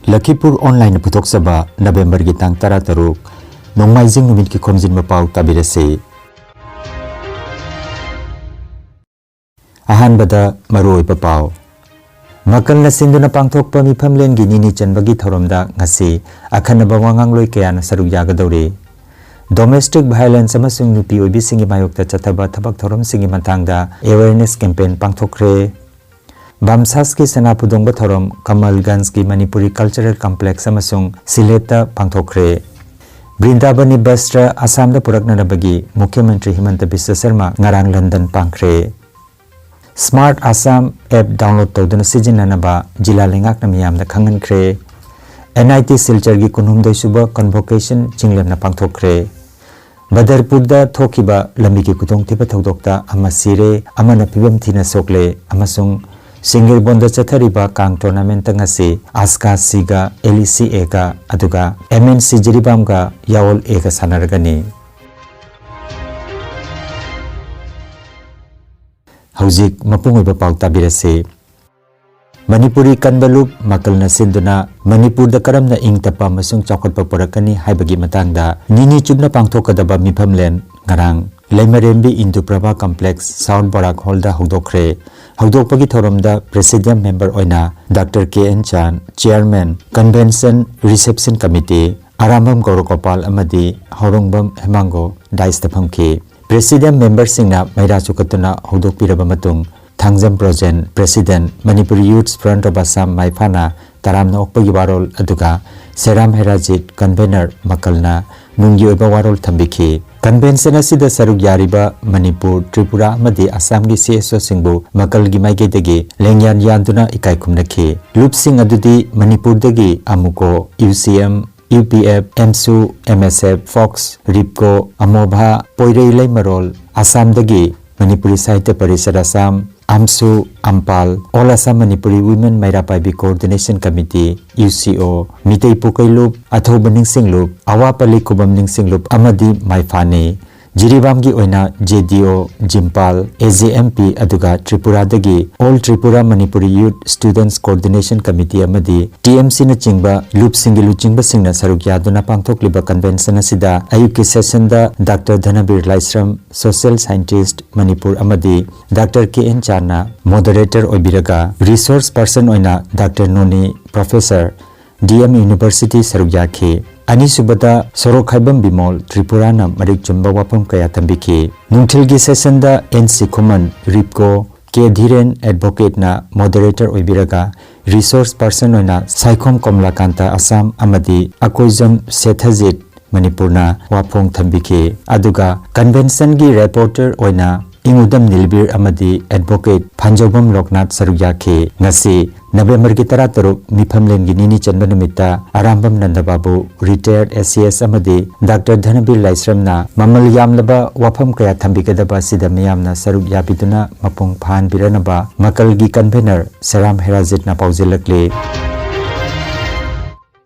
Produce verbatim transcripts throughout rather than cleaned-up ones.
ꯂꯈꯤꯄꯨꯔ ꯑꯣꯟꯂꯥꯏꯟꯅ ꯄꯨꯊꯣꯛꯆꯕ ꯅꯕꯦꯝꯕꯔꯒꯤ ꯇꯥꯡ ꯇꯔꯥꯇꯔꯨꯛ, ꯅꯣꯡꯃꯥꯏꯖꯤꯡ ꯅꯨꯃꯤꯠꯀꯤ ꯈꯣꯝꯖꯤꯟꯕ ꯄꯥꯎ ꯇꯥꯕꯤꯔꯁꯤ꯫ ꯑꯍꯥꯟꯕꯗ ꯃꯔꯨꯑꯣꯏꯕ ꯄꯥꯎ꯫ ꯃꯀꯜꯅ ꯁꯤꯟꯗꯨꯅ ꯄꯥꯡꯊꯣꯛꯄ ꯃꯤꯐꯝꯂꯦꯟꯒꯤ ꯅꯤꯅꯤ ꯆꯟꯕꯒꯤ ꯊꯧꯔꯝꯗ ꯉꯁꯤ ꯑꯈꯟꯅꯕ ꯋꯥꯉꯥꯡꯂꯣꯏ ꯀꯌꯥꯅ ꯁꯔꯨꯛ ꯌꯥꯒꯗꯧꯔꯤ꯫ Domestic violence ꯑꯃꯁꯨꯡ ꯅꯨꯄꯤ ꯑꯣꯏꯕꯤꯁꯤꯡꯒꯤ ꯃꯥꯌꯣꯛꯇ ꯆꯠꯊꯕ ꯊꯕꯛ ꯊꯧꯔꯝꯁꯤꯡꯒꯤ ꯃꯇꯥꯡꯗ awareness campaign ꯄꯥꯡꯊꯣꯛꯈ꯭ꯔꯦ꯫ ꯕꯥꯝꯁꯥꯁꯀꯤ ꯁꯅꯥ ꯄꯨꯗꯣꯡꯕ ꯊꯧꯔꯝ, ꯀꯃꯜꯒꯟꯖꯀꯤ ꯃꯅꯤꯄꯨꯔꯤ ꯀꯜꯆꯔꯦꯜ ꯀꯝꯄ꯭ꯂꯦꯛꯁ ꯑꯃꯁꯨꯡ ꯁꯤꯂꯦꯠꯇ ꯄꯥꯡꯊꯣꯛꯈ꯭ꯔꯦ꯫ ꯕ꯭ꯔꯤꯟꯗꯥꯕꯅꯤ ꯕꯁꯇ꯭ꯔ ꯑꯁꯥꯝꯗ ꯄꯨꯔꯛꯅꯅꯕꯒꯤ ꯃꯨꯈ꯭ꯌ ꯃꯟꯇ꯭ꯔꯤ ꯍꯤꯃꯟꯇ ꯕꯤꯁ꯭ꯋ ꯁꯔꯃ ꯉꯔꯥꯡ London ꯄꯥꯡꯈ꯭ꯔꯦ꯫ Smart Assam app download ꯇꯧꯗꯨꯅ ꯁꯤꯖꯤꯟꯅꯅꯕ ꯖꯤꯂꯥ ꯂꯩꯉꯥꯛꯅ ꯃꯤꯌꯥꯝꯗ ꯈꯪꯍꯟꯈ꯭ꯔꯦ꯫ NIT ꯁꯤꯜꯆꯔꯒꯤ ꯀꯨꯟꯍꯨꯝꯗꯣꯏ ꯁꯨꯕ convocation ꯆꯤꯡꯂꯦꯝꯅ ꯄꯥꯡꯊꯣꯛꯈ꯭ꯔꯦ꯫ ꯕꯗꯔꯄꯨꯔꯗ ꯊꯣꯛꯈꯤꯕ ꯂꯝꯕꯤꯒꯤ ꯈꯨꯗꯣꯡꯊꯤꯕ ꯊꯧꯗꯣꯛꯇ ꯑꯃ ꯁꯤꯔꯦ, ꯑꯃꯅ ꯐꯤꯕꯝ ꯊꯤꯅ ꯁꯣꯛꯂꯦ ꯑꯃꯁꯨꯡ ꯁꯤꯡꯒꯤꯔꯕꯣꯟꯗ ꯆꯠꯊꯔꯤꯕ ꯀꯥꯡ tournament ꯑꯁꯤ ꯑꯁꯀꯥ ꯁꯤꯒ, LEC Aꯒ, ꯑꯗꯨꯒ MNC ꯖꯤꯔꯤꯕꯥꯝꯒ, ꯌꯥꯑꯣꯜ Aꯒ ꯁꯥꯟꯅꯔꯒꯅꯤ꯫ ꯍꯧꯖꯤꯛ ꯃꯄꯨꯡ ꯑꯣꯏꯕ ꯄꯥꯎ ꯇꯥꯕꯤꯔꯁꯤ꯫ ꯃꯅꯤꯄꯨꯔꯤ ꯀꯟꯕ ꯂꯨꯞ ꯃꯀꯜꯅ ꯁꯤꯟꯗꯨꯅ ꯃꯅꯤꯄꯨꯔꯗ ꯀꯔꯝꯅ ꯏꯪ ꯇꯞꯄ ꯑꯃꯁꯨꯡ ꯆꯥꯎꯈꯠꯄ ꯄꯨꯔꯛꯀꯅꯤ ꯍꯥꯏꯕꯒꯤ ꯃꯇꯥꯡꯗ ꯅꯤꯅꯤ ꯆꯨꯞꯅ ꯄꯥꯡꯊꯣꯛꯀꯗꯕ ꯃꯤꯐꯝꯂꯦꯟ ꯉꯔꯥꯡ ꯂꯩꯃꯔꯦꯝꯕꯤ Indu Prabha complex, south Barak hall ꯍꯧꯗꯣꯛꯈ꯭ꯔꯦ꯫ ꯍꯧꯗꯣꯛꯄꯒꯤ ꯊꯧꯔꯝꯗ ꯄ꯭ꯔꯦꯁꯤꯗꯤꯌꯝ ꯃꯦꯝꯕꯔ ꯑꯣꯏꯅ doctor K N Chan, chairman, convention reception committee, ꯑꯔꯥꯝꯕꯝ ꯒꯧꯔꯒꯣꯄꯥꯜ ꯑꯃꯗꯤ ꯍꯧꯔꯣꯡꯕꯝ ꯍꯦꯃꯥꯡꯒꯣ ꯗꯥꯏꯁꯇ ꯐꯝꯈꯤ꯫ ꯄ꯭ꯔꯦꯁꯤꯗꯤꯌꯝ ꯃꯦꯝꯕꯔꯁꯤꯡꯅ ꯃꯩꯔꯥ ꯆꯨꯈꯠꯇꯨꯅ ꯍꯧꯗꯣꯛꯄꯤꯔꯕ ꯃꯇꯨꯡ, Thangjam Brojen, president, Manipuri Youths Front of Assam ꯃꯥꯏꯐꯥꯅ ꯇꯔꯥꯝꯅ ꯑꯣꯛꯄꯒꯤ ꯋꯥꯔꯣꯜ, ꯑꯗꯨꯒ ꯁꯦꯔꯥꯝ ꯍꯦꯔꯥꯖꯤꯠ, ꯀꯟꯚꯦꯅꯔ ꯃꯀꯜꯅ ꯅꯨꯡꯒꯤ ꯑꯣꯏꯕ ꯋꯥꯔꯣꯜ ꯊꯝꯕꯤꯈꯤ꯫ ꯀꯟꯚꯦꯟꯁꯟ ꯑꯁꯤꯗ ꯁꯔꯨꯛ ꯌꯥꯔꯤꯕ ꯃꯅꯤꯄꯨꯔ, ꯇ꯭ꯔꯤꯄꯨꯔꯥ ꯑꯃꯗꯤ ꯑꯁꯥꯝꯒꯤ CSOꯁꯤꯡꯕꯨ ꯃꯀꯜꯒꯤ ꯃꯥꯏꯀꯩꯗꯒꯤ ꯂꯦꯡꯌꯥꯟ ꯌꯥꯟꯗꯨꯅ ꯏꯀꯥꯏ ꯈꯨꯝꯅꯈꯤ꯫ ꯂꯨꯞꯁꯤꯡ ꯑꯗꯨꯗꯤ ꯃꯅꯤꯄꯨꯔꯗꯒꯤ ꯑꯃꯨꯀꯣ, UCM, UPF, AMSU, MSF, ꯐꯣꯛꯁ, ꯔꯤꯞꯀꯣ, ꯑꯃꯣꯚꯥ, ꯄꯣꯏꯔꯩ ꯂꯩꯃꯔꯣꯜ, ꯑꯁꯥꯝꯗꯒꯤ ꯃꯅꯤꯄꯨꯔꯤ ꯁꯥꯍꯤꯇ꯭ꯌ ꯄꯔꯤꯁꯠ ꯑꯁꯥꯝ, ꯑꯝꯁꯨ, ꯑꯝꯄꯥꯜ, All Assam Manipuri Women ꯃꯩꯔꯥ ꯄꯥꯏꯕꯤ Coordination Committee, UCO, Meitei ꯄꯨꯀꯩ ꯂꯨꯞ, ꯑꯊꯧꯕ ꯅꯤꯡꯁꯤꯡ ꯂꯨꯞ, ꯑꯋꯥꯄꯜꯂꯤ ꯈꯨꯕꯝ ꯅꯤꯡꯁꯤꯡ ꯂꯨꯞ ꯑꯃꯗꯤ ꯃꯥꯏꯐꯥꯅꯤ꯫ ꯖꯤꯔꯤꯕꯥꯝꯒꯤ ꯑꯣꯏꯅ ꯖꯦ ꯗꯤ ꯑꯣ, ꯖꯤꯝꯄꯥꯜ, ꯑꯦ ꯖꯦ ꯑꯦꯝ ꯄꯤ, ꯑꯗꯨꯒ ꯇ꯭ꯔꯤꯄꯨꯔꯥꯗꯒꯤ All Tripura Manipuri Youth Students Coordination Committee ꯑꯃꯗꯤ ꯇꯤ ꯑꯦꯝ ꯁꯤꯅꯆꯤꯡꯕ ꯂꯨꯞꯁꯤꯡꯒꯤ ꯂꯨꯆꯤꯡꯕꯁꯤꯡꯅ ꯁꯔꯨꯛ ꯌꯥꯗꯨꯅ ꯄꯥꯡꯊꯣꯛꯂꯤꯕ convention ꯑꯁꯤꯗ ꯑꯌꯨꯛꯀꯤ sessionꯗ doctor Dhanabir Laishram, social scientist Manipur, ꯑꯃꯗꯤ ꯗꯥꯛꯇꯔ ꯀꯦ ꯑꯦꯟ ꯆꯥꯟꯅ moderator ꯑꯣꯏꯕꯤꯔꯒ, resource person ꯑꯣꯏꯅ doctor Noni, professor, D M University ꯁꯔꯨꯛ ꯌꯥꯈꯤ꯫ ꯑꯅꯤꯁꯨꯕꯗ ꯁꯣꯔꯣꯛꯈꯥꯏꯕꯝ ꯕꯤꯃꯣꯜ, ꯇ꯭ꯔꯤꯄꯨꯔꯥꯅ ꯃꯔꯤꯛ ꯆꯨꯝꯕ ꯋꯥꯐꯝ ꯀꯌꯥ ꯊꯝꯕꯤꯈꯤ꯫ ꯅꯨꯡꯊꯤꯜꯒꯤ sessionꯗ ꯑꯦꯟ ꯁꯤꯈꯨꯃꯟ, ꯔꯤꯞꯀꯣ, ꯀꯦ ꯙꯤꯔꯦꯟ advocateꯅ moderator ꯑꯣꯏꯕꯤꯔꯒ, resource person ꯑꯣꯏꯅ ꯁꯥꯏꯈꯣꯝ ꯀꯣꯝꯂꯥꯀꯥꯟꯇ, ꯑꯁꯥꯝ, ꯑꯃꯗꯤ ꯑꯀꯣꯏꯖꯝ ꯁꯦꯊꯖꯤꯠ, ꯃꯅꯤꯄꯨꯔꯅ ꯋꯥꯐꯣꯡ ꯊꯝꯕꯤꯈꯤ꯫ ꯑꯗꯨꯒ conventionꯒꯤ reporter ꯑꯣꯏꯅ ꯏꯪꯎꯗꯝ ꯅꯤꯜꯕꯤꯔ ꯑꯃꯗꯤ advocate ꯐꯥꯟꯖꯧꯕꯝ ꯂꯣꯛꯅꯥꯊ ꯁꯔꯨꯛ ꯌꯥꯈꯤ꯫ ꯉꯁꯤ ꯅꯕꯦꯝꯕꯔꯒꯤ ꯇꯔꯥꯇꯔꯨꯛ, ꯃꯤꯐꯝꯂꯦꯟꯒꯤ ꯅꯤꯅꯤ ꯆꯟꯕ ꯅꯨꯃꯤꯠꯇ ꯑꯔꯥꯝꯕꯝ ꯅꯟꯗꯕꯥꯕꯨ, retired ꯑꯦ ꯁꯤ ꯑꯦꯁ, ꯑꯃꯗꯤ ꯗꯥꯛꯇꯔ ꯙꯅꯕꯤꯔ ꯂꯥꯏꯁ꯭ꯔꯝꯅ ꯃꯃꯜ ꯌꯥꯝꯂꯕ ꯋꯥꯐꯝ ꯀꯌꯥ ꯊꯝꯕꯤꯒꯗꯕ ꯑꯁꯤꯗ ꯃꯤꯌꯥꯝꯅ ꯁꯔꯨꯛ ꯌꯥꯕꯤꯗꯨꯅ ꯃꯄꯨꯡ ꯐꯥꯍꯟꯕꯤꯔꯅꯕ ꯃꯀꯜꯒꯤ convener ꯁꯦꯔꯥꯝ ꯍꯦꯔꯥꯖꯤꯠꯅ ꯄꯥꯎꯖꯦꯜꯂꯛꯂꯤ꯫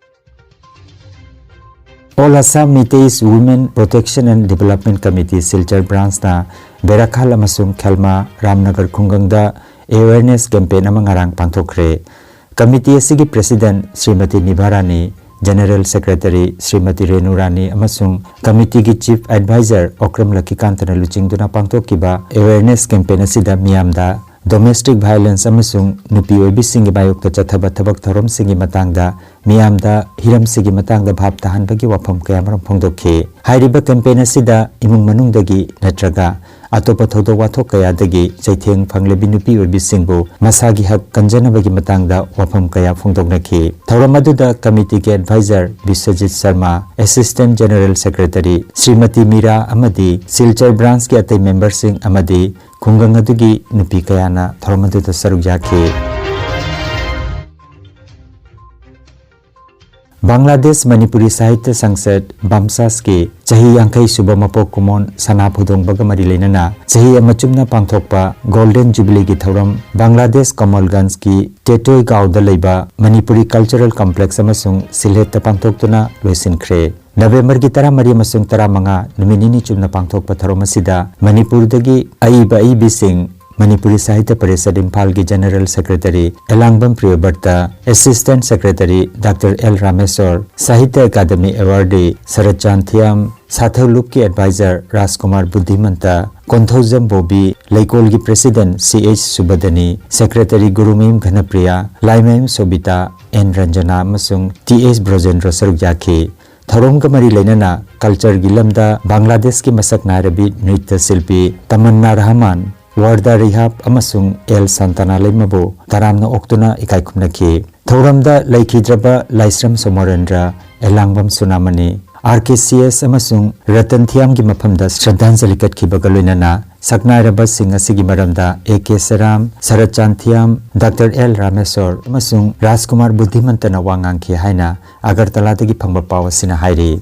All Assam Meiteis Women Protection and Development Committee Silchar branchꯅ ꯕꯦꯔꯥꯈꯥꯜ ꯑꯃꯁꯨꯡ ꯈꯦꯜꯃꯥ ꯔꯥꯝꯅꯒꯔ ꯈꯨꯡꯒꯪꯗ awareness campaign ꯑꯃ ꯉꯔꯥꯡ ꯄꯥꯡꯊꯣꯛꯈ꯭ꯔꯦ꯫ Committee ꯑꯁꯤꯒꯤ president ꯁ꯭ꯔꯤꯃꯇꯤ ꯅꯤꯚꯥ ꯔꯥꯅꯤ, general secretary ꯁ꯭ꯔꯤꯃꯇꯤ ꯔꯦꯅꯨ ꯔꯥꯅꯤ ꯑꯃꯁꯨꯡ committeeꯒꯤ chief adviser ꯑꯣꯀ꯭ꯔꯝ ꯂꯛꯈꯤꯀꯥꯟꯇꯅ ꯂꯨꯆꯤꯡꯗꯨꯅ ꯄꯥꯡꯊꯣꯛꯈꯤꯕ awareness campaign ꯑꯁꯤꯗ ꯃꯤꯌꯥꯝꯗ domestic violence ꯑꯃꯁꯨꯡ ꯅꯨꯄꯤ ꯑꯣꯏꯕꯤꯁꯤꯡꯒꯤ ꯃꯥꯌꯣꯛꯇ ꯆꯠꯊꯕ ꯊꯕꯛ ꯊꯧꯔꯝꯁꯤꯡꯒꯤ ꯃꯇꯥꯡꯗ ꯃꯤꯌꯥꯝꯗ ꯍꯤꯔꯝꯁꯤꯒꯤ ꯃꯇꯥꯡꯗ ꯚꯥꯞ ꯇꯥꯍꯟꯕꯒꯤ ꯋꯥꯐꯝ ꯀꯌꯥꯃꯔꯨꯝ ꯐꯣꯡꯗꯣꯛꯈꯤ꯫ ꯍꯥꯏꯔꯤꯕ campaign ꯑꯁꯤꯗ ꯏꯃꯨꯡ ꯃꯅꯨꯡꯗꯒꯤ ꯅꯠꯇ꯭ꯔꯒ ꯑꯇꯣꯞꯄ ꯊꯧꯗꯣꯛ ꯋꯥꯊꯣꯛ ꯀꯌꯥꯗꯒꯤ ꯆꯩꯊꯦꯡ ꯐꯪꯂꯕꯤ ꯅꯨꯄꯤ ꯑꯣꯏꯕꯤꯁꯤꯡꯕꯨ ꯃꯁꯥꯒꯤ ꯍꯛ ꯀꯟꯖꯅꯕꯒꯤ ꯃꯇꯥꯡꯗ ꯋꯥꯐꯝ ꯀꯌꯥ ꯐꯣꯡꯗꯣꯛꯅꯈꯤ꯫ ꯊꯧꯔꯝ ꯑꯗꯨꯗ committeeꯒꯤ adviser Biswajit Sharma, assistant general secretary Shrimati ꯃꯤꯔꯥ ꯑꯃꯗꯤ ꯁꯤꯜꯆꯔ branchꯀꯤ ꯑꯇꯩ memberꯁꯤꯡ ꯑꯃꯗꯤ ꯈꯨꯡꯒꯪ ꯑꯗꯨꯒꯤ ꯅꯨꯄꯤ ꯀꯌꯥꯅ ꯊꯧꯔꯝ ꯑꯗꯨꯗ ꯁꯔꯨꯛ ꯌꯥꯈꯤ꯫ ꯕꯪꯒ꯭ꯂꯥꯗꯦꯁ ꯃꯅꯤꯄꯨꯔꯤ ꯁꯥꯍꯤꯇ꯭ꯌ ꯁꯪꯁꯠ, ꯕꯥꯝꯁꯥꯁꯀꯤ ꯆꯍꯤ ꯌꯥꯡꯈꯩ ꯁꯨꯕ ꯃꯄꯣꯛ ꯀꯨꯝꯑꯣꯟ ꯁꯅꯥ ꯐꯨꯗꯣꯡꯕꯒ ꯃꯔꯤ ꯂꯩꯅꯅ ꯆꯍꯤ ꯑꯃ ꯆꯨꯞꯅ ꯄꯥꯡꯊꯣꯛꯄ Golden Jubileeꯒꯤ ꯊꯧꯔꯝ ꯕꯪꯒ꯭ꯂꯥꯗꯦꯁ ꯀꯃꯜꯒꯟꯖꯀꯤ ꯇꯦꯇꯣꯏꯒꯥꯎꯗ ꯂꯩꯕ ꯃꯅꯤꯄꯨꯔꯤ Cultural Complex ꯑꯃꯁꯨꯡ ꯁꯤꯜꯍꯦꯠꯇ ꯄꯥꯡꯊꯣꯛꯇꯨꯅ ꯂꯣꯏꯁꯤꯟꯈ꯭ꯔꯦ꯫ ꯅꯕꯦꯝꯕꯔꯒꯤ ꯇꯔꯥꯃꯔꯤ ꯑꯃꯁꯨꯡ ꯇꯔꯥꯃꯉꯥ, ꯅꯨꯃꯤꯠ ꯅꯤꯅꯤ ꯆꯨꯞꯅ ꯄꯥꯡꯊꯣꯛꯄ ꯊꯧꯔꯝ ꯑꯁꯤꯗ ꯃꯅꯤꯄꯨꯔꯗꯒꯤ ꯑꯏꯕ ꯑꯏꯕꯤꯁꯤꯡ, ꯃꯅꯤꯄꯨꯔꯤ ꯁꯥꯍꯤꯇ꯭ꯌ ꯄꯔꯤꯁꯠ ꯏꯝꯐꯥꯜꯒꯤ general secretary Elangbam Priyabrata, assistant secretary doctor L Rameshwar, Sahitya Akademi awardee Sarat Chanthiyam, ꯁꯥꯊꯧꯂꯨꯞꯀꯤ ꯑꯦꯗꯚꯥꯏꯖꯔ ꯔꯥꯖꯀꯨꯃꯥꯔ ꯕꯨꯙꯤꯃꯟꯇ, ꯀꯣꯟꯊꯧꯖꯝ ꯕꯣꯕꯤ, ꯂꯩꯀꯣꯜꯒꯤ president C H Subadani, secretary Gurumayum Ghanapriya, Laimayum Sobita, N Ranjana ꯑꯃꯁꯨꯡ ꯇꯤ ꯑꯦꯁ ꯕ꯭ꯔꯣꯖꯦꯟꯗ꯭ꯔ ꯁꯔꯨꯛ ꯌꯥꯈꯤ꯫ ꯊꯧꯔꯝꯒ ꯃꯔꯤ ꯂꯩꯅꯅ ꯀꯜꯆꯔꯒꯤ ꯂꯝꯗ ꯕꯪꯒ꯭ꯂꯥꯗꯦꯁꯀꯤ ꯃꯁꯛ ꯅꯥꯏꯔꯕꯤ ꯅ꯭ꯔꯤꯇ꯭ꯌ ꯁꯤꯜꯄꯤ ꯇꯃꯟꯅꯥ ꯔꯍꯃꯥꯟ, ꯋꯥꯔꯗꯥ ꯔꯤꯍꯥꯕ ꯑꯃꯁꯨꯡ ꯑꯦꯜ ꯁꯥꯟꯇꯥꯅꯥ ꯂꯩꯃꯕꯨ ꯇꯔꯥꯝꯅ ꯑꯣꯛꯇꯨꯅ ꯏꯀꯥꯏ ꯈꯨꯝꯅꯈꯤ꯫ ꯊꯧꯔꯝꯗ ꯂꯩꯈꯤꯗ꯭ꯔꯕ ꯂꯥꯏꯁ꯭ꯔꯝ ꯁꯣꯃꯣꯔꯦꯟꯗ꯭ꯔ, ꯑꯦꯂꯥꯡꯕꯝ ꯁꯨꯅꯥꯃꯅꯤ, ꯑꯥꯔ ꯀꯦ ꯁꯤ ꯑꯦꯁ ꯑꯃꯁꯨꯡ ꯔꯇꯟ ꯊꯤꯌꯥꯝꯒꯤ ꯃꯐꯝꯗ ꯁ꯭ꯔꯗꯥꯟꯖꯂꯤ ꯀꯠꯈꯤꯕꯒ ꯂꯣꯏꯅꯅ ꯁꯛꯅꯥꯏꯔꯕꯁꯤꯡ ꯑꯁꯤꯒꯤ ꯃꯔꯝꯗ A K ꯁꯔꯥꯝ, shirt ꯆꯥꯟꯊꯤꯌꯥꯝ, doctor L Rameshwor ꯑꯃꯁꯨꯡ ꯔꯥꯖꯀꯨꯃꯥꯔ ꯕꯨꯙꯤꯃꯟꯇꯅ ꯋꯥ ꯉꯥꯡꯈꯤ ꯍꯥꯏꯅ ꯑꯒꯔꯇꯂꯥꯗꯒꯤ ꯐꯪꯕ ꯄꯥꯎ ꯑꯁꯤꯅ ꯍꯥꯏꯔꯤ꯫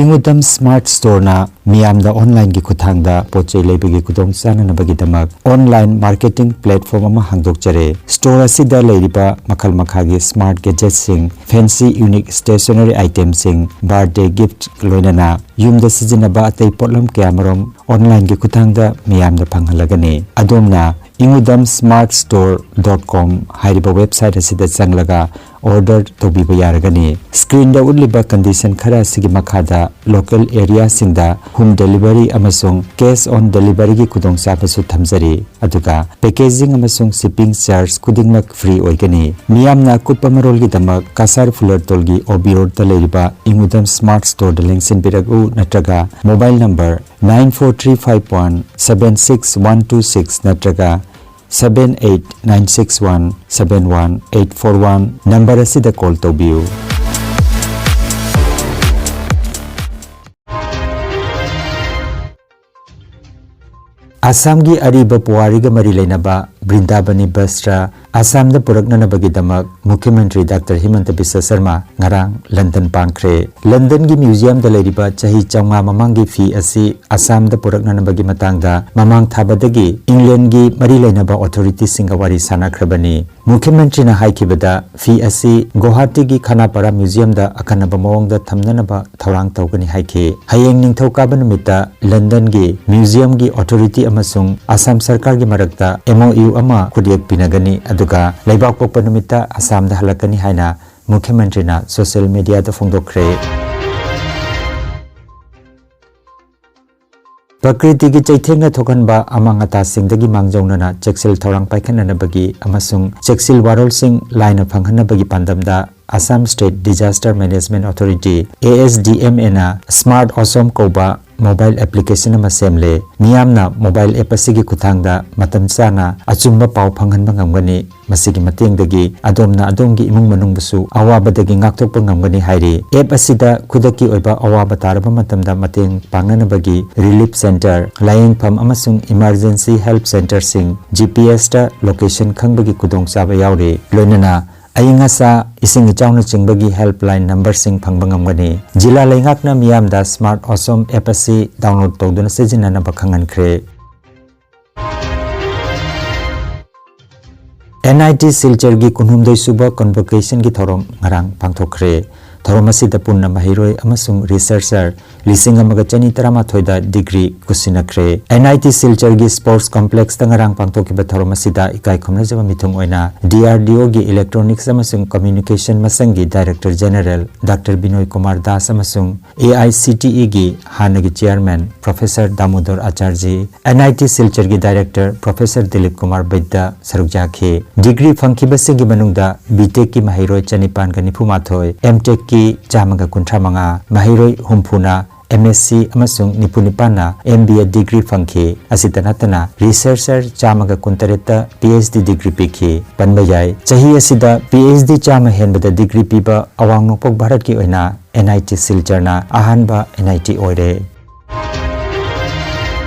ꯏꯪꯎꯗꯝ ꯁ꯭ꯃꯥꯔꯠ ꯁ꯭ꯇꯣꯔꯅ ꯃꯤꯌꯥꯝꯗ ꯑꯣꯟꯂꯥꯏꯟꯒꯤ ꯈꯨꯠꯊꯥꯡꯗ ꯄꯣꯠ ꯆꯩ ꯂꯩꯕꯒꯤ ꯈꯨꯗꯣꯡ ꯆꯥꯅꯅꯕꯒꯤꯗꯃꯛ ꯑꯣꯟꯂꯥꯏꯟ ꯃꯥꯔꯀꯦꯇꯤꯡ ꯄ꯭ꯂꯦꯠꯐꯣꯔꯝ ꯑꯃ ꯍꯥꯡꯗꯣꯛꯆꯔꯦ꯫ ꯁ꯭ꯇꯣꯔ ꯑꯁꯤꯗ ꯂꯩꯔꯤꯕ ꯃꯈꯜ ꯃꯈꯥꯒꯤ ꯁ꯭ꯃꯥꯔꯠ ꯒꯦꯖꯦꯠꯁꯤꯡ, ꯐꯦꯟꯁꯤ ꯌꯨꯅꯤꯛ ꯁ꯭ꯇꯦꯁꯅꯔꯤ ꯑꯥꯏꯇꯦꯝꯁꯤꯡ, ꯕꯥꯔꯊꯗꯦ ꯒꯤꯐꯠ, ꯂꯣꯏꯅꯅ ꯌꯨꯝꯗ ꯁꯤꯖꯤꯟꯅꯕ ꯑꯇꯩ ꯄꯣꯠꯂꯝ ꯀꯌꯥꯃꯔꯨꯝ ꯑꯣꯟꯂꯥꯏꯟꯒꯤ ꯈꯨꯠꯊꯥꯡꯗ ꯃꯤꯌꯥꯝꯗ ꯐꯪꯍꯜꯂꯒꯅꯤ꯫ ꯑꯗꯣꯝꯅ ꯏꯪꯎꯗꯝ ꯁ꯭ꯃꯥꯔꯠ ꯁ꯭ꯇꯣꯔ ꯗꯣꯠ ꯀꯣꯝ ꯍꯥꯏꯔꯤꯕ ꯋꯦꯕꯁꯥꯏꯠ ꯑꯁꯤꯗ ꯆꯪꯂꯒ ꯑꯣꯔꯗꯔ ꯇꯧꯕꯤꯕ ꯌꯥꯔꯒꯅꯤ꯫ ꯁ꯭ꯀ꯭ꯔꯤꯟꯗ ꯎꯠꯂꯤꯕ ꯀꯟꯗꯤꯁꯟ ꯈꯔ ꯑꯁꯤꯒꯤ ꯃꯈꯥꯗ ꯂꯣꯀꯦꯜ ꯑꯦꯔꯤꯌꯥꯁꯤꯡꯗ ꯍꯣꯝ ꯗꯦꯂꯤꯚꯔꯤ ꯑꯃꯁꯨꯡ ꯀꯦꯁ ꯑꯣꯟ ꯗꯦꯂꯤꯚꯔꯤꯒꯤ ꯈꯨꯗꯣꯡꯆꯥꯕꯁꯨ ꯊꯝꯖꯔꯤ, ꯑꯗꯨꯒ ꯄꯦꯀꯦꯖꯤꯡ ꯑꯃꯁꯨꯡ ꯁꯤꯞꯄꯤꯡ ꯆꯥꯔꯖ ꯈꯨꯗꯤꯡꯃꯛ ꯐ꯭ꯔꯤ ꯑꯣꯏꯒꯅꯤ꯫ ꯃꯤꯌꯥꯝꯅ ꯑꯀꯨꯞꯄ ꯃꯔꯣꯜꯒꯤꯗꯃꯛ ꯀꯁꯥꯔ ꯐꯨꯂꯔꯇꯣꯜꯒꯤ ꯑꯣ ꯕꯤ ꯔꯣꯗꯇ ꯂꯩꯔꯤꯕ ꯏꯪꯎꯗꯝ ꯁ꯭ꯃꯥꯔꯠ ꯁ꯭ꯇꯣꯔꯗ ꯂꯦꯡꯁꯤꯟꯕꯤꯔꯛꯎ ꯅꯠꯇ꯭ꯔꯒ mobile number nine four three five one seven six one two six ꯅꯠꯇ꯭ꯔꯒ seven eight nine six one seven one eight four one number ꯑꯁꯤꯗ call ꯇꯧꯕꯤꯌꯨ꯫ ꯑꯁꯥꯝꯒꯤ ꯑꯔꯤꯕ ꯄꯨꯋꯥꯔꯤꯒ ꯃꯔꯤ ꯂꯩꯅꯕ ꯕ꯭ꯔꯤꯟꯗꯥꯕꯅꯤ ꯕꯁꯇ꯭ꯔ ꯑꯁꯥꯝꯗ ꯄꯨꯔꯛꯅꯅꯕꯒꯤꯗꯃꯛ ꯃꯨꯈ꯭ꯌ ꯃꯟꯇ꯭ꯔꯤ ꯗꯥꯛꯇꯔ ꯍꯤꯃꯟꯇ ꯕꯤꯁ꯭ꯋ ꯁꯔꯃ ꯉꯔꯥꯡ ꯂꯟꯗꯟ ꯄꯥꯡꯈ꯭ꯔꯦ꯫ ꯂꯟꯗꯟꯒꯤ ꯃ꯭ꯌꯨꯖꯤꯌꯝꯗ ꯂꯩꯔꯤꯕ ꯆꯍꯤ ꯆꯥꯝꯃꯉꯥ ꯃꯃꯥꯡꯒꯤ ꯐꯤ ꯑꯁꯤ ꯑꯁꯥꯝꯗ ꯄꯨꯔꯛꯅꯅꯕꯒꯤ ꯃꯇꯥꯡꯗ ꯃꯃꯥꯡ ꯊꯥꯕꯗꯒꯤ ꯏꯪꯂꯦꯟꯒꯤ ꯃꯔꯤ ꯂꯩꯅꯕ ꯑꯣꯊꯣꯔꯤꯇꯤꯁꯤꯡꯒ ꯋꯥꯔꯤ ꯁꯥꯅꯈ꯭ꯔꯕꯅꯤ꯫ ꯃꯨꯈ꯭ꯌ ꯃꯟꯇ꯭ꯔꯤꯅ ꯍꯥꯏꯈꯤꯕꯗ, ꯐꯤ ꯑꯁꯤ ꯒꯨꯋꯥꯍꯥꯇꯤꯒꯤ ꯈꯅꯥꯄꯥꯔꯥ ꯃ꯭ꯌꯨꯖꯤꯌꯝꯗ ꯑꯀꯟꯅꯕ ꯃꯑꯣꯡꯗ ꯊꯝꯅꯅꯕ ꯊꯧꯔꯥꯡ ꯇꯧꯒꯅꯤ ꯍꯥꯏꯈꯤ꯫ ꯍꯌꯦꯡ ꯅꯤꯡꯊꯧꯀꯥꯕ ꯅꯨꯃꯤꯠꯇ ꯂꯟꯗꯟꯒꯤ ꯃ꯭ꯌꯨꯖꯤꯌꯝꯒꯤ ꯑꯣꯊꯣꯔꯤꯇꯤ ꯑꯃꯁꯨꯡ ꯑꯁꯥꯝ ꯁꯔꯀꯥꯔꯒꯤ ꯃꯔꯛꯇ M O U ꯑꯃ ꯈꯨꯠꯌꯦꯛ ꯄꯤꯅꯒꯅꯤ, ꯑꯗꯨꯒ ꯂꯩꯕꯥꯛꯄꯣꯛꯄ ꯅꯨꯃꯤꯠꯇ ꯑꯁꯥꯝꯗ ꯍꯜꯂꯛꯀꯅꯤ ꯍꯥꯏꯅ ꯃꯨꯈ꯭ꯌ ꯃꯟꯇ꯭ꯔꯤꯅ ꯁꯣꯁꯤꯌꯦꯜ ꯃꯤꯗꯤꯌꯥꯗ ꯐꯣꯡꯗꯣꯛꯈ꯭ꯔꯦ꯫ ꯄ꯭ꯔꯀ꯭ꯔꯤꯇꯤꯒꯤ ꯆꯩꯊꯦꯡꯅ ꯊꯣꯛꯍꯟꯕ ꯑꯃꯥꯡ ꯑꯇꯥꯁꯤꯡꯗꯒꯤ ꯃꯥꯡꯖꯧꯅꯅ ꯆꯦꯛꯁꯤꯜ ꯊꯧꯔꯥꯡ ꯄꯥꯏꯈꯠꯅꯅꯕꯒꯤ ꯑꯃꯁꯨꯡ ꯆꯦꯛꯁꯤꯜ ꯋꯥꯔꯣꯜꯁꯤꯡ ꯂꯥꯏꯅ ꯐꯪꯍꯟꯅꯕꯒꯤ ꯄꯥꯟꯗꯝꯗ Assam State Disaster Management Authority, A S D M A, ꯅ Smart Osom ꯀꯧꯕ ꯃꯣꯕꯥꯏꯜ ꯑꯦꯄ꯭ꯂꯤꯀꯦꯁꯟ ꯑꯃ ꯁꯦꯝꯂꯦ꯫ ꯃꯤꯌꯥꯝꯅ ꯃꯣꯕꯥꯏꯜ ꯑꯦꯞ ꯑꯁꯤꯒꯤ ꯈꯨꯠꯊꯥꯡꯗ ꯃꯇꯝ ꯆꯥꯅ ꯑꯆꯨꯝꯕ ꯄꯥꯎ ꯐꯪꯍꯟꯕ ꯉꯝꯒꯅꯤ꯫ ꯃꯁꯤꯒꯤ ꯃꯇꯦꯡꯗꯒꯤ ꯑꯗꯣꯝꯅ ꯑꯗꯣꯝꯒꯤ ꯏꯃꯨꯡ ꯃꯅꯨꯡꯕꯨꯁꯨ ꯑꯋꯥꯕꯗꯒꯤ ꯉꯥꯛꯊꯣꯛꯄ ꯉꯝꯒꯅꯤ ꯍꯥꯏꯔꯤ꯫ ꯑꯦꯞ ꯑꯁꯤꯗ ꯈꯨꯗꯛꯀꯤ ꯑꯣꯏꯕ ꯑꯋꯥꯕ ꯇꯥꯔꯕ ꯃꯇꯝꯗ ꯃꯇꯦꯡ ꯄꯥꯡꯅꯅꯕꯒꯤ ꯔꯤꯂꯤꯐ ꯁꯦꯟꯇꯔ, ꯂꯥꯌꯦꯡꯐꯝ ꯑꯃꯁꯨꯡ ꯏꯃꯔꯖꯦꯟꯁꯤ ꯍꯦꯜꯞ ꯁꯦꯟꯇꯔꯁꯤꯡ, G P S ꯇ ꯂꯣꯀꯦꯁꯟ ꯈꯪꯕꯒꯤ ꯈꯨꯗꯣꯡꯆꯥꯕ ꯌꯥꯎꯔꯤ꯫ ꯂꯣꯏꯅꯅ ꯑꯏꯪ ꯑꯁꯥ, ꯏꯁꯤꯡ ꯏꯆꯥꯎꯅꯆꯤꯡꯕꯒꯤ ꯍꯦꯜꯞꯂꯥꯏꯟ ꯅꯝꯕꯔꯁꯤꯡ ꯐꯪꯕ ꯉꯝꯒꯅꯤ꯫ ꯖꯤꯂꯥ ꯂꯩꯉꯥꯛꯅ ꯃꯤꯌꯥꯝꯗ Smart Osom ꯑꯦꯞ ꯑꯁꯤ ꯗꯥꯎꯟꯂꯣꯗ ꯇꯧꯗꯨꯅ ꯁꯤꯖꯤꯟꯅꯅꯕ ꯈꯪꯍꯟꯈ꯭ꯔꯦ꯫ N I T ꯁꯤꯜꯆꯔꯒꯤ ꯀꯨꯟꯍꯨꯝꯗꯣꯏ ꯁꯨꯕ ꯀꯟꯚꯣꯀꯦꯁꯟꯒꯤ ꯊꯧꯔꯝ ꯉꯔꯥꯡ ꯄꯥꯡꯊꯣꯛꯈ꯭ꯔꯦ꯫ ꯊꯧꯔꯝ ꯑꯁꯤꯗ ꯄꯨꯟꯅ ꯃꯍꯩꯔꯣꯏ ꯑꯃꯁꯨꯡ ꯔꯤꯁꯔꯆꯔ ꯂꯤꯁꯤꯡ ꯑꯃꯒ ꯆꯅꯤ ꯇꯔꯥꯃꯥꯊꯣꯏꯗ ꯗꯤꯒ꯭ꯔꯤ ꯈꯨꯠꯁꯤꯟꯅꯈ꯭ꯔꯦ꯫ N I T ꯁꯤꯜꯆꯔꯒꯤ ꯁ꯭ꯄꯣꯔꯠꯁ ꯀꯝꯄ꯭ꯂꯦꯛꯁꯇ ꯉꯔꯥꯡ ꯄꯥꯡꯊꯣꯛꯈꯤꯕ ꯊꯧꯔꯝ ꯑꯁꯤꯗ ꯏꯀꯥꯏ ꯈꯨꯝꯅꯖꯕ ꯃꯤꯊꯨꯡ ꯑꯣꯏꯅ D R D O ꯒꯤ ꯏꯂꯦꯛꯇ꯭ꯔꯣꯅꯤꯛꯁ ꯑꯃꯁꯨꯡ ꯀꯝꯃ꯭ꯌꯨꯅꯤꯀꯦꯁꯟ ꯃꯁꯪꯒꯤ director general doctor Binoy Kumar Das ꯑꯃꯁꯨꯡ A I C T E ꯒꯤ ꯍꯥꯟꯅꯒꯤ chairman professor Damodar Acharjee, N I T ꯁꯤꯜꯆꯔꯒꯤ ꯗꯥꯏꯔꯦꯛꯇꯔ ꯄ꯭ꯔꯣꯐꯦꯁꯔ ꯗꯤꯂꯤꯞ ꯀꯨꯃꯥꯔ ꯕꯩꯗ꯭ꯌ ꯁꯔꯨꯛ ꯌꯥꯈꯤ꯫ ꯗꯤꯒ꯭ꯔꯤ ꯐꯪꯈꯤꯕꯁꯤꯡꯒꯤ ꯃꯅꯨꯡꯗ B Tech ꯀꯤ ꯃꯍꯩꯔꯣꯏ ꯆꯅꯤꯄꯥꯟꯒ ꯅꯤꯐꯨ ꯃꯥꯊꯣꯏ, M Tech ꯀꯤ ꯆꯥꯝꯃꯒ ꯀꯨꯟꯊ꯭ꯔꯥ ꯃꯉꯥ, ꯃꯍꯩꯔꯣꯏ ꯍꯨꯝꯐꯨꯅ M S C ꯑꯃꯁꯨꯡ ꯅꯤꯐꯨ ꯅꯤꯄꯥꯟꯅ M B A degree ꯐꯪꯈꯤ꯫ ꯑꯁꯤꯇ ꯅꯠꯇꯅ researcher ꯆꯥꯝꯃꯒ ꯀꯨꯟꯇꯔꯦꯠꯇ P H D degree ꯄꯤꯈꯤ꯫ ꯄꯟꯕ ꯌꯥꯏ, ꯆꯍꯤ ꯑꯁꯤꯗ P H D ꯆꯥꯝꯃ ꯍꯦꯟꯕꯗ degree ꯄꯤꯕ ꯑꯋꯥꯡ ꯅꯣꯡꯄꯣꯛ ꯚꯥꯔꯠꯀꯤ ꯑꯣꯏꯅ N I T ꯁꯤꯜꯆꯔꯅ ꯑꯍꯥꯟꯕ N I T ꯑꯣꯏꯔꯦ꯫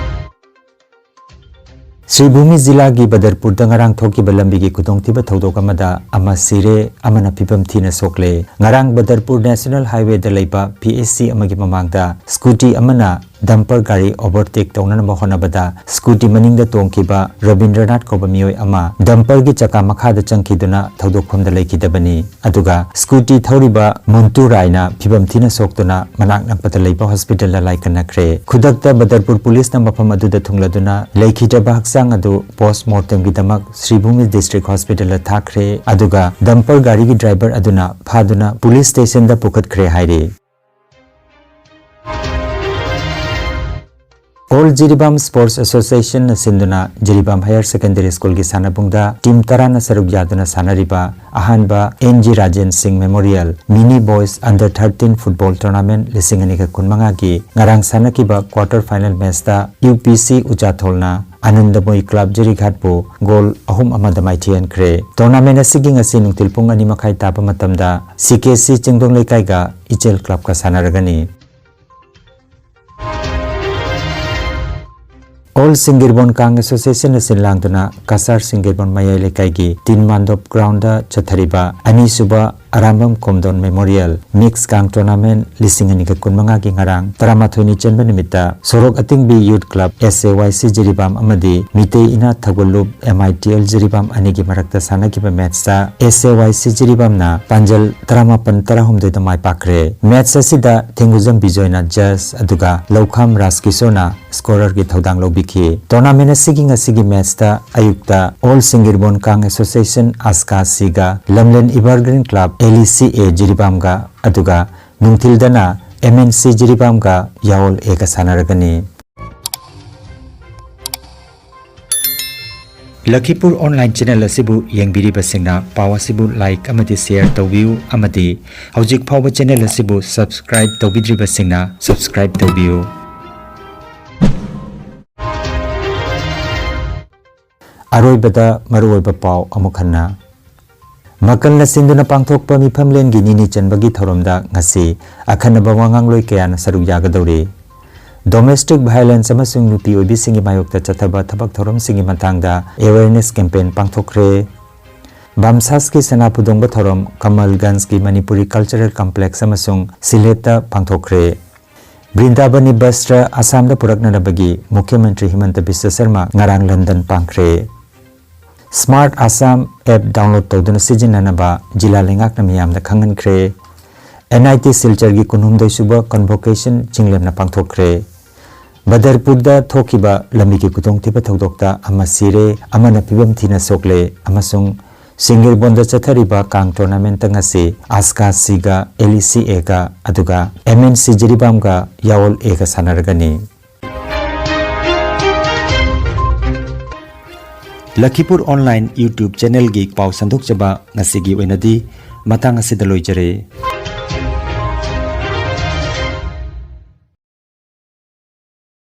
ꯁ꯭ꯔꯤꯚꯨꯃꯤ ꯖꯤꯂꯥꯒꯤ ꯕꯗꯔꯄꯨꯔꯗ ꯉꯔꯥꯡ ꯊꯣꯛꯈꯤꯕ ꯂꯝꯕꯤꯒꯤ ꯈꯨꯗꯣꯡꯊꯤꯕ ꯊꯧꯗꯣꯛ ꯑꯃꯗ ꯑꯃ ꯁꯤꯔꯦ, ꯑꯃꯅ ꯐꯤꯕꯝ ꯊꯤꯅ ꯁꯣꯛꯂꯦ꯫ ꯉꯔꯥꯡ ꯕꯗꯔꯄꯨꯔ National Highwayꯗ ꯂꯩꯕ P H C ꯑꯃꯒꯤ ꯃꯃꯥꯡꯗ scooty ꯑꯃꯅ dumper ꯒꯥꯔꯤ overtake ꯇꯧꯅꯅꯕ ꯍꯣꯠꯅꯕꯗ scooty ꯃꯅꯤꯡꯗ ꯇꯣꯡꯈꯤꯕ ꯔꯕꯤꯟꯗ꯭ꯔꯅꯥꯊ ꯀꯧꯕ ꯃꯤꯑꯣꯏ ꯑꯃ dumperꯒꯤ ꯆꯀꯥ ꯃꯈꯥꯗ ꯆꯪꯈꯤꯗꯨꯅ ꯊꯧꯗꯣꯛꯐꯝꯗ ꯂꯩꯈꯤꯗꯕꯅꯤ꯫ ꯑꯗꯨꯒ scooty ꯊꯧꯔꯤꯕ ꯃꯨꯟꯇꯨ ꯔꯥꯏꯅ ꯐꯤꯕꯝ ꯊꯤꯅ ꯁꯣꯛꯇꯨꯅ ꯃꯅꯥꯛ ꯅꯛꯄꯗ ꯂꯩꯕ hospitalꯗ ꯂꯥꯏꯀꯠꯅꯈ꯭ꯔꯦ꯫ ꯈꯨꯗꯛꯇ ꯕꯗꯔꯄꯨꯔ ꯄꯨꯂꯤꯁꯅ ꯃꯐꯝ ꯑꯗꯨꯗ ꯊꯨꯡꯂꯗꯨꯅ ꯂꯩꯈꯤꯗ꯭ꯔꯕ ꯍꯛꯆꯥꯡ ꯑꯗꯨ post mortemꯒꯤꯗꯃꯛ ꯁ꯭ꯔꯤꯚꯨꯃꯤ District Hospitalꯗ ꯊꯥꯈ꯭ꯔꯦ꯫ ꯑꯗꯨꯒ dumper ꯒꯥꯔꯤꯒꯤ driver ꯑꯗꯨꯅ ꯐꯥꯗꯨꯅ ꯄꯨꯂꯤꯁ stationꯗ ꯄꯨꯈꯠꯈ꯭ꯔꯦ ꯍꯥꯏꯔꯤ꯫ All Jiribam Sports Associationꯅ ꯁꯤꯟꯗꯨꯅ ꯖꯤꯔꯤꯕꯥꯝ Higher Secondary Schoolꯒꯤ ꯁꯥꯟꯅꯕꯨꯡꯗ team ꯇꯔꯥꯅ ꯁꯔꯨꯛ ꯌꯥꯗꯨꯅ ꯁꯥꯟꯅꯔꯤꯕ ꯑꯍꯥꯟꯕ N G Rajen Singh Memorial Mini Boys Under thirteen Football Tournament ꯂꯤꯁꯤꯡ ꯑꯅꯤꯒ ꯀꯨꯟꯃꯉꯥꯒꯤ ꯉꯔꯥꯡ ꯁꯥꯟꯅꯈꯤꯕ quarter final matchꯇ U P C ꯎꯆꯥꯊꯣꯜꯅ ꯑꯅꯟꯗꯃꯣꯏ Club ꯖꯤꯔꯤꯘꯥꯠꯄꯨ goal ꯑꯍꯨꯝ ꯑꯃꯗ ꯃꯥꯏꯊꯤꯍꯟꯈ꯭ꯔꯦ꯫ Tournament ꯑꯁꯤꯒꯤ ꯉꯁꯤ ꯅꯨꯡꯊꯤꯜ ꯄꯨꯡ ꯑꯅꯤ ꯃꯈꯥꯏ ꯇꯥꯕ ꯃꯇꯝꯗ C K C ꯆꯤꯡꯗꯣꯡ ꯂꯩꯀꯥꯏꯒ ꯏꯆꯦꯜ Clubꯀ ꯁꯥꯟꯅꯔꯒꯅꯤ꯫ All ꯁꯤꯡꯒꯤꯔꯕꯣꯟ ꯀꯥꯡ Associationꯅ ꯁꯤꯟ ꯂꯥꯡꯗꯨꯅ ꯀꯁꯥꯔ ꯁꯤꯡꯒꯤꯔꯕꯣꯟ ꯃꯌꯥꯏ ꯂꯩꯀꯥꯏꯒꯤ ꯇꯤꯟ ꯃꯥꯟꯗꯣꯞ groundꯗ ꯆꯠꯊꯔꯤꯕ ꯑꯅꯤꯁꯨꯕ ꯑꯔꯥꯝꯕꯝ ꯀꯣꯝꯗꯣꯟ Memorial Mix ꯀꯥꯡ Tournament ꯂꯤꯁꯤꯡ ꯑꯅꯤꯒ ꯀꯨꯟꯃꯉꯥꯒꯤ ꯉꯔꯥꯡ ꯇꯔꯥꯃꯥꯊꯣꯏꯅꯤ ꯆꯟꯕ ꯅꯨꯃꯤꯠꯇ ꯁꯣꯔꯣꯛ ꯑꯇꯤꯡꯕꯤ Youth Club S A Y C Jiribam ꯑꯃꯗꯤ Meitei ꯏꯅꯥꯠ ꯊꯧꯒꯜꯂꯨꯞ M I T L Jiribam ꯑꯅꯤꯒꯤ ꯃꯔꯛꯇ ꯁꯥꯟꯅꯈꯤꯕ matchꯇ S A Y C ꯖꯤꯔꯤꯕꯥꯝꯅ ꯄꯥꯟꯖꯜ ꯇꯔꯥꯃꯥꯄꯟ ꯇꯔꯥꯍꯨꯝꯗꯣꯏꯗ my ꯄꯥꯛꯈ꯭ꯔꯦ꯫ Match ꯑꯁꯤꯗ ꯊꯦꯡꯒꯨꯖꯝ ꯕꯤꯖꯣꯏꯅ judge ꯑꯗꯨꯒ ꯂꯧꯈꯥꯝ ꯔꯥꯖꯀꯤꯁꯣꯔꯅ scorerꯒꯤ ꯊꯧꯗꯥꯡ ꯂꯧꯕꯤꯈꯤ꯫ Tournament ꯑꯁꯤꯒꯤ ꯉꯁꯤꯒꯤ matchꯇ ꯑꯌꯨꯛꯇ All ꯁꯤꯡꯒꯤꯔꯕꯣꯟ ꯀꯥꯡ Association ꯑꯁꯀꯥꯁꯤꯒ ꯂꯝꯂꯦꯟ Evergreen Club L E C A ꯖꯤꯔꯤꯕꯥꯝꯒ, ꯑꯗꯨꯒ ꯅꯨꯡꯊꯤꯜꯗꯅ M N C ꯖꯤꯔꯤꯕꯥꯝꯒ ꯌꯥꯑꯣꯜ Aꯒ ꯁꯥꯟꯅꯔꯒꯅꯤ꯫ ꯂꯈꯤꯄꯨꯔ ꯑꯣꯟꯂꯥꯏꯟ ꯆꯦꯅꯦꯜ ꯑꯁꯤꯕꯨ ꯌꯦꯡꯕꯤꯔꯤꯕꯁꯤꯡꯅ ꯄꯥꯎ ꯑꯁꯤꯕꯨ ꯂꯥꯏꯛ ꯑꯃꯗꯤ ꯁꯦꯌꯔ ꯇꯧꯕꯤꯌꯨ ꯑꯃꯗꯤ ꯍꯧꯖꯤꯛ ꯐꯥꯎꯕ ꯆꯦꯅꯦꯜ ꯑꯁꯤꯕꯨ ꯁꯕꯁꯀ꯭ꯔꯥꯏꯕ ꯇꯧꯕꯤꯗ꯭ꯔꯤꯕꯁꯤꯡꯅ ꯁꯕꯁꯀ꯭ꯔꯥꯏꯕ ꯇꯧꯕꯤꯌꯨ꯫ ꯑꯔꯣꯏꯕꯗ ꯃꯔꯨꯑꯣꯏꯕ ꯄꯥꯎ ꯑꯃꯨꯛ ꯍꯟꯅ꯫ ꯃꯀꯜꯅ ꯁꯤꯟꯗꯨꯅ ꯄꯥꯡꯊꯣꯛꯄ ꯃꯤꯐꯝꯂꯦꯟꯒꯤ ꯅꯤꯅꯤ ꯆꯟꯕꯒꯤ ꯊꯧꯔꯝꯗ ꯉꯁꯤ ꯑꯈꯟꯅꯕ ꯋꯥꯉꯥꯡꯂꯣꯏ ꯀꯌꯥꯅ ꯁꯔꯨꯛ ꯌꯥꯒꯗꯧꯔꯤ꯫ ꯗꯣꯃꯦꯁꯇꯤꯛ ꯚꯥꯏꯑꯣꯂꯦꯟꯁ ꯑꯃꯁꯨꯡ ꯅꯨꯄꯤ ꯑꯣꯏꯕꯤꯁꯤꯡꯒꯤ ꯃꯥꯌꯣꯛꯇ ꯆꯠꯊꯕ ꯊꯕꯛ ꯊꯧꯔꯝꯁꯤꯡꯒꯤ ꯃꯇꯥꯡꯗ ꯑꯦꯋꯦꯌꯔꯅꯦꯁ ꯀꯦꯝꯄꯦꯟ ꯄꯥꯡꯊꯣꯛꯈ꯭ꯔꯦ꯫ ꯕꯥꯝꯁꯥꯁꯀꯤ ꯁꯅꯥ ꯄꯨꯗꯣꯡꯕ ꯊꯧꯔꯝ ꯀꯃꯜꯒꯟꯖꯀꯤ ꯃꯅꯤꯄꯨꯔꯤ ꯀꯜꯆꯔꯦꯜ ꯀꯝꯄ꯭ꯂꯦꯛꯁ ꯑꯃꯁꯨꯡ ꯁꯤꯂꯦꯠꯇ ꯄꯥꯡꯊꯣꯛꯈ꯭ꯔꯦ꯫ ꯕ꯭ꯔꯤꯟꯗꯥꯕꯅꯤ ꯕꯁꯇ꯭ꯔ ꯑꯁꯥꯝꯗ ꯄꯨꯔꯛꯅꯅꯕꯒꯤ ꯃꯨꯈ꯭ꯌ ꯃꯟꯇ꯭ꯔꯤ ꯍꯤꯃꯟꯇ ꯕꯤꯁ꯭ꯋ ꯁꯔꯃ ꯉꯔꯥꯡ ꯂꯟꯗꯟ ꯄꯥꯡꯈ꯭ꯔꯦ꯫ ꯁ꯭ꯃꯥꯔꯠ ꯑꯁꯥꯝ ꯑꯦꯞ ꯗꯥꯎꯟꯂꯣꯗ ꯇꯧꯗꯨꯅ ꯁꯤꯖꯤꯟꯅꯅꯕ ꯖꯤꯂꯥ ꯂꯩꯉꯥꯛꯅ ꯃꯤꯌꯥꯝꯗ ꯈꯪꯍꯟꯈ꯭ꯔꯦ꯫ ꯑꯦꯟ ꯑꯥꯏ ꯇꯤ ꯁꯤꯜꯆꯔꯒꯤ ꯀꯨꯟꯍꯨꯝꯗꯣꯏ ꯁꯨꯕ ꯀꯟꯚꯣꯀꯦꯁꯟ ꯆꯤꯡꯂꯦꯝꯅ ꯄꯥꯡꯊꯣꯛꯈ꯭ꯔꯦ꯫ ꯕꯗꯔꯄꯨꯔꯗ ꯊꯣꯛꯈꯤꯕ ꯂꯝꯕꯤꯒꯤ ꯈꯨꯗꯣꯡꯊꯤꯕ ꯊꯧꯗꯣꯛꯇ ꯑꯃ ꯁꯤꯔꯦ, ꯑꯃꯅ ꯐꯤꯕꯝ ꯊꯤꯅ ꯁꯣꯛꯂꯦ ꯑꯃꯁꯨꯡ ꯁꯤꯡꯒꯤꯔꯕꯣꯟꯗ ꯆꯠꯊꯔꯤꯕ ꯀꯥꯡ ꯇꯣꯔꯅꯥꯃꯦꯟꯠꯇ ꯉꯁꯤ ꯑꯁꯀꯥ ꯁꯤꯒ ꯑꯦꯂꯤꯁꯤ ꯑꯦꯒ ꯑꯗꯨꯒ M N C ꯖꯤꯔꯤꯕꯥꯝꯒ ꯌꯥꯑꯣꯜ ꯑꯦꯒ ꯁꯥꯟꯅꯔꯒꯅꯤ꯫ Lakhipur online YouTube ꯆꯦꯅꯦꯜꯒꯤ ꯄꯥꯎ ꯁꯟꯗꯣꯛꯆꯕ ꯉꯁꯤꯒꯤ ꯑꯣꯏꯅꯗꯤ ꯃꯇꯥꯡ ꯑꯁꯤꯗ ꯂꯣꯏꯖꯔꯦ꯫